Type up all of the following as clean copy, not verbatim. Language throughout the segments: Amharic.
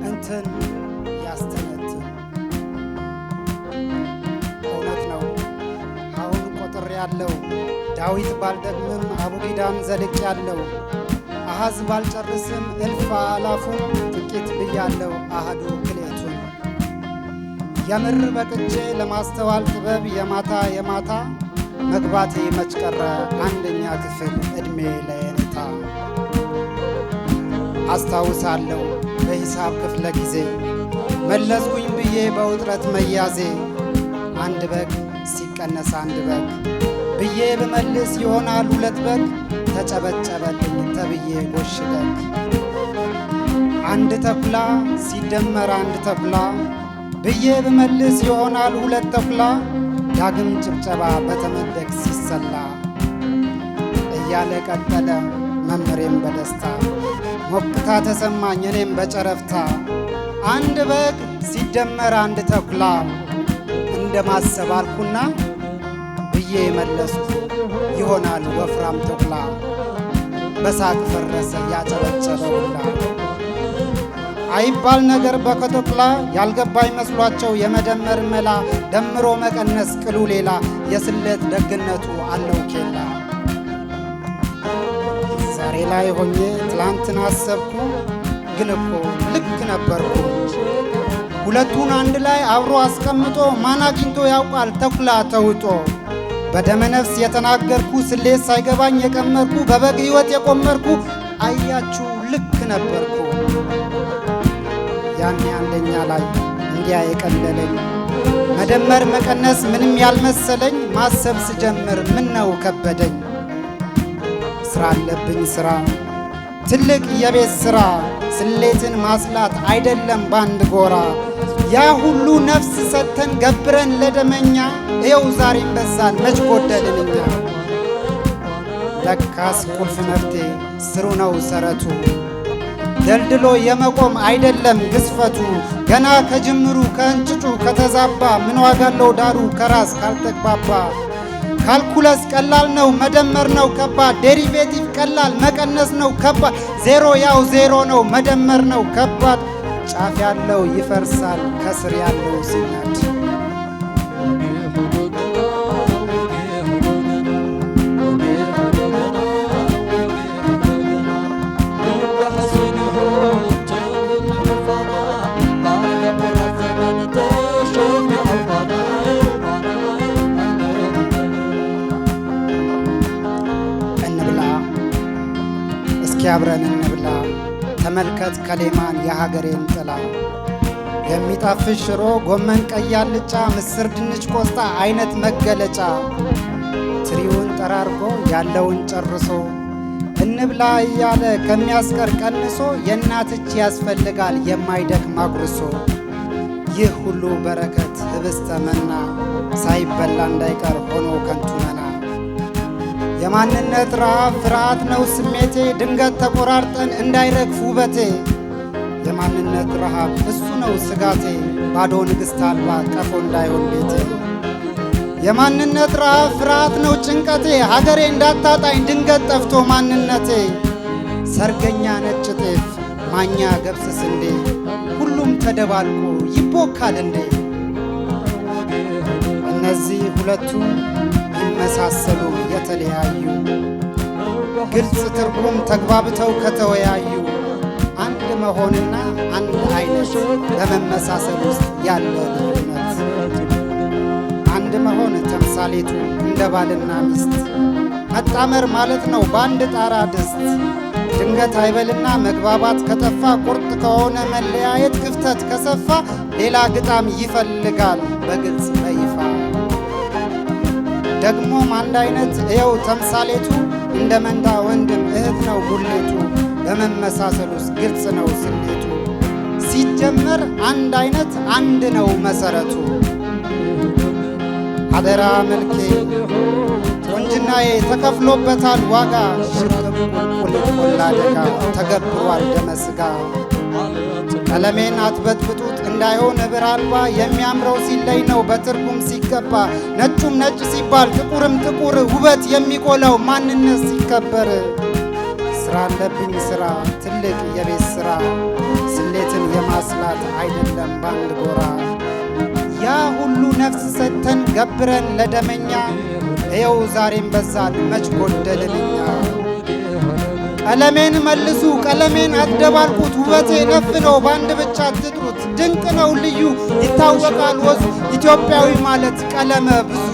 እንትን ያስተነትን እውነት ነው። አሁን ቆጥር ያለው ዳዊት ባልደግምም አቡጊዳን ዘልቅ ያለው አሃዝ ባልጨርስም እልፍ አላፉን ጥቂት ብያለው አህዱ ክሌቱን የምር በቅቼ ለማስተዋል ጥበብ የማታ የማታ መግባቴ መች ቀረ አንደኛ ክፍል ዕድሜ ለየኔታ። አስታውሳለሁ በሂሳብ ክፍለ ጊዜ መለስኩኝ ብዬ በውጥረት መያዜ አንድ በግ ሲቀነስ አንድ በግ ብዬ ብመልስ ይሆናል ሁለት በግ ተጨበጨበልኝ ተብዬ ጎሽ ደግ። አንድ ተኩላ ሲደመር አንድ ተኩላ ብዬ ብመልስ ይሆናል ሁለት ተኩላ ዳግም ጭብጨባ በተመደግ ሲሰላ እያለ ቀጠለ መምህሬም በደስታ ሞቅታ ተሰማኝ እኔም በጨረፍታ አንድ በግ ሲደመር አንድ ተኩላ እንደ ማሰብ አልኩና ብዬ መለስኩ ይሆናል ወፍራም ተኩላ። በሳቅ ፈረሰ ያጨበጨበ ሁላ። አይባል ነገር በከተኩላ ያልገባ ይመስሏቸው የመደመር መላ ደምሮ መቀነስ ቅሉ ሌላ የስለት ደግነቱ አለው ኬላ። ዛሬ ላይ ሆኜ ትላንትን አሰብኩ ግን እኮ ልክ ነበርኩ። ሁለቱን አንድ ላይ አብሮ አስቀምጦ ማን አግኝቶ ያውቃል ተኩላ ተውጦ። በደመ ነፍስ የተናገርኩ ስሌት ሳይገባኝ የቀመርኩ በበግ ሕይወት የቆመርኩ አያችሁ ልክ ነበርኩ። ያኔ አንደኛ ላይ እንዲያ የቀለለኝ መደመር መቀነስ ምንም ያልመሰለኝ ማሰብ ስጀምር ምን ነው ከበደኝ። ስራ አለብኝ ስራ ትልቅ የቤት ስራ ስሌትን ማስላት አይደለም ባንድ ጎራ። ያ ሁሉ ነፍስ ሰጥተን ገብረን ለደመኛ ይኸው ዛሬም በዛን መች ጎደልን እኛ። ለካስ ቁልፍ መፍትሄ ስሩ ነው ሰረቱ ደልድሎ የመቆም አይደለም ግዝፈቱ። ገና ከጅምሩ ከእንጭጩ ከተዛባ ምን ዋጋ አለው ዳሩ ከራስ ካልተግባባ። Calculus ቀላል ነው መደመር ነው ከባድ። Derivative ቀላል መቀነስ ነው ከባድ። ዜሮ ያው ዜሮ ነው መደመር ነው ከባድ። ጫፍ ያለው ይፈርሳል ከስር ያለው ሲናድ። እንብላ እስኪ አብረን እንብላ ተመልከት ከሌማን የሀገሬን ጥላ። የሚጣፍጥ ሽሮ ጎመን ቀይ አልጫ ምስር ድንች ቆስጣ አይነት መገለጫ። ትሪውን ጠራርጎ ያለውን ጨርሶ እንብላ እያለ ከሚያስቀር ቀንሶ የእናት እጅ ያስፈልጋል የማይደክም አጉርሶ። ይህ ሁሉ በረከት ህብስተ መና ሳይበላ እንዳይቀር ሆኖ ከንቱ መና። የማንነት ረሃብ ፍርሃት ነው ስሜቴ ድንገት ተቆራርጠን እንዳይረግፍ ውበቴ። የማንነት ረሃብ እሱ ነው ስጋቴ ባዶ ንግሥት አልባ ቀፎ እንዳይሆን ቤቴ። የማንነት ረሃብ ፍርሃት ነው ጭንቀቴ ሀገሬ እንዳታጣኝ ድንገት ጠፍቶ ማንነቴ። ሰርገኛ ነጭ ጤፍ ማኛ ገብስ ስንዴ ሁሉም ተደባልቆ ይቦካል እንዴ? እነዚህ ሁለቱ ቢመሳሰሉ የተለያዩ ግልጽ ትርጉም ተግባብተው ከተወያዩ አንድ መሆንና አንድ አይነት በመመሳሰል ውስጥ ያለ ልዩነት። አንድ መሆን ተምሳሌቱ እንደ ባልና ሚስት መጣመር ማለት ነው በአንድ ጣራ ድስት። ድንገት አይበልና መግባባት ከጠፋ ቁርጥ ከሆነ መለያየት ክፍተት ከሰፋ ሌላ ግጣም ይፈልጋል በግልጽ በይፋ። ደግሞም አንድ አይነት እየው ተምሳሌቱ እንደ መንታ ወንድም እህት ነው ጉሌቱ። በመመሳሰል ውስጥ ግልጽ ነው ስሌቱ። ሲጀመር አንድ አይነት አንድ ነው መሰረቱ። አደራ መልኬ ቁንጅናዬ ተከፍሎበታል ዋጋ፣ ሽቅብ ቁልቁል ቆላ ደጋ ተገብሯል ደመ ሥጋ። ቀለሜን አትበጥብጡት እንዳይሆን ሕብር አልባ፣ የሚያምረው ሲለይ ነው በትርጉም ሲገባ። ነጩም ነጭ ሲባል ጥቁርም ጥቁር፣ ውበት የሚጎላው ማንነት ሲከበር። ስራ አለብኝ ስራ ትልቅ የቤት ስራ፣ ስሌትን የማስላት አይደለም ባንድ ጎራ። ያ ሁሉ ነፍስ ሰጥተን ገብረን ለደመኛ፣ እየው ዛሬም በዛን መች ጎደልን እኛ። ቀለሜን መልሱ ቀለሜን አትደባልቁት፣ ውበቴ ነፍ ነው በአንድ ብቻ አትጥሩት። ድንቅ ነው ልዩ ይታወቃል ወዙ፣ ኢትዮጵያዊ ማለት ቀለመ ብዙ።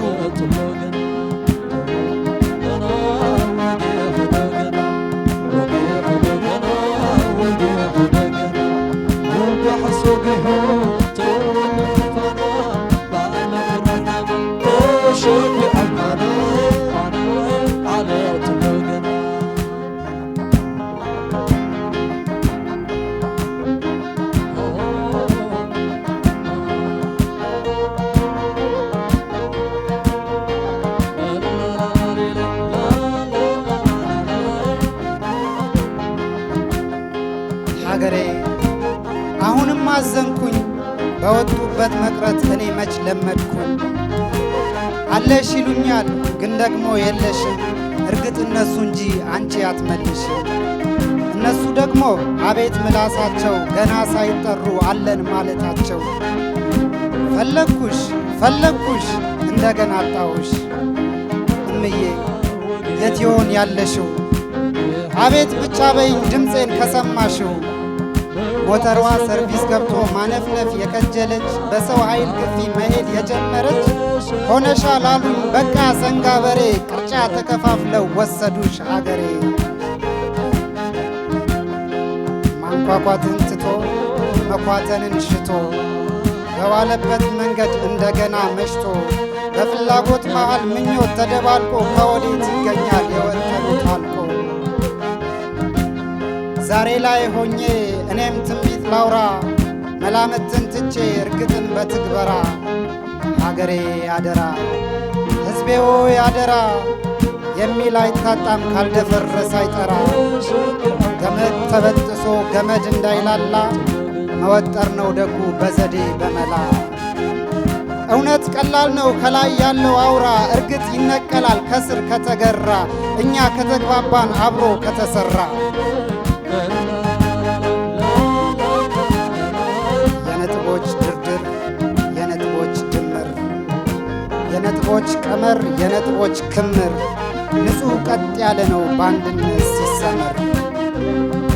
ሀገሬ አሁንም አዘንኩኝ፣ በወጡበት መቅረት እኔ መች ለመድኩኝ። አለሽ ይሉኛል ግን ደግሞ የለሽም፣ እርግጥ እነሱ እንጂ አንቺ አትመልሽም። እነሱ ደግሞ አቤት ምላሳቸው ገና ሳይጠሩ አለን ማለታቸው። ፈለግኩሽ ፈለግኩሽ እንደገና አጣሁሽ፣ እምዬ የት ይሆን ያለሽው? አቤት ብቻ በይኝ ድምፄን ከሰማሽው። ሞተሯ ሰርቪስ ገብቶ ማነፍነፍ የከጀለች፣ በሰው ኃይል ግፊ መሄድ የጀመረች፣ ሆነሻል አሉኝ በቃ ሰንጋ በሬ፣ ቅርጫ ተከፋፍለው ወሰዱሽ ሀገሬ። ማንኳኳትን ትቶ መኳተንን ሽቶ፣ በዋለበት መንገድ እንደገና መሽቶ፣ በፍላጎት መሃል ምኞት ተደባልቆ ከወዴት ይገኛል የወጠኑት አልቆ። ዛሬ ላይ ሆኜ እኔም ትንቢት ላውራ፣ መላምትን ትቼ እርግጥን በትግበራ። ሀገሬ አደራ ሕዝቤ ሆይ አደራ፣ የሚል አይታጣም ካልደፈረሰ አይጠራ። ገመድ ተበጥሶ ገመድ እንዳይላላ፣ መወጠር ነው ደጉ በዘዴ በመላ። እውነት ቀላል ነው ከላይ ያለው አውራ፣ እርግጥ ይነቀላል ከስር ከተገራ፣ እኛ ከተግባባን አብሮ ከተሰራ። የነጥቦች ድርድር የነጥቦች ድምር፣ የነጥቦች ቀመር የነጥቦች ክምር፣ ንጹሕ ቀጥ ያለ ነው በአንድነት ሲሰመር።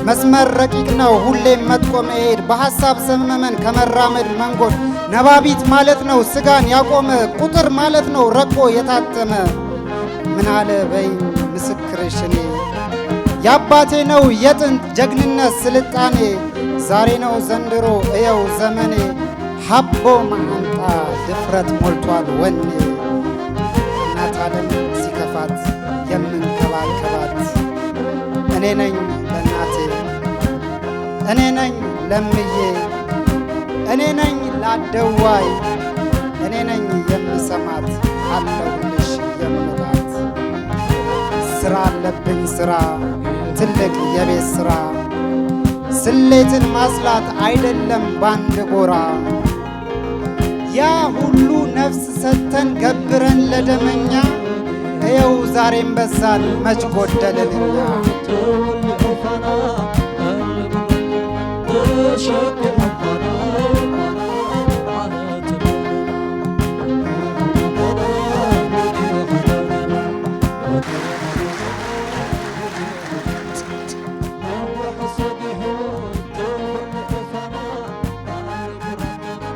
መስመር ረቂቅ ነው ሁሌም መጥቆ መሄድ፣ በሐሳብ ሰመመን ከመራመድ መንጎድ። ነባቢት ማለት ነው ስጋን ያቆመ፣ ቁጥር ማለት ነው ረቆ የታተመ። ምናለ በይኝ ምስክርሽ እኔ፣ የአባቴ ነው የጥንት ጀግንነት ስልጣኔ። ዛሬ ነው ዘንድሮ እየው ዘመኔ፣ ሀቦ ማንጣ ድፍረት ሞልቷል ወኔ። እናት ዓለም ሲከፋት የምንከባከባት፣ እኔ ነኝ ለእናቴ፣ እኔ ነኝ ለምዬ፣ እኔ ነኝ ላደዋይ፣ እኔ ነኝ የምሰማት አለሁልሽ የምላት። ስራ አለብኝ ስራ ትልቅ የቤት ስራ፣ ስሌትን ማስላት አይደለም ባንድ ጎራ። ያ ሁሉ ነፍስ ሰጥተን ገብረን ለደመኛ፣ እየው ዛሬም በዛን መች ጎደልን እኛ።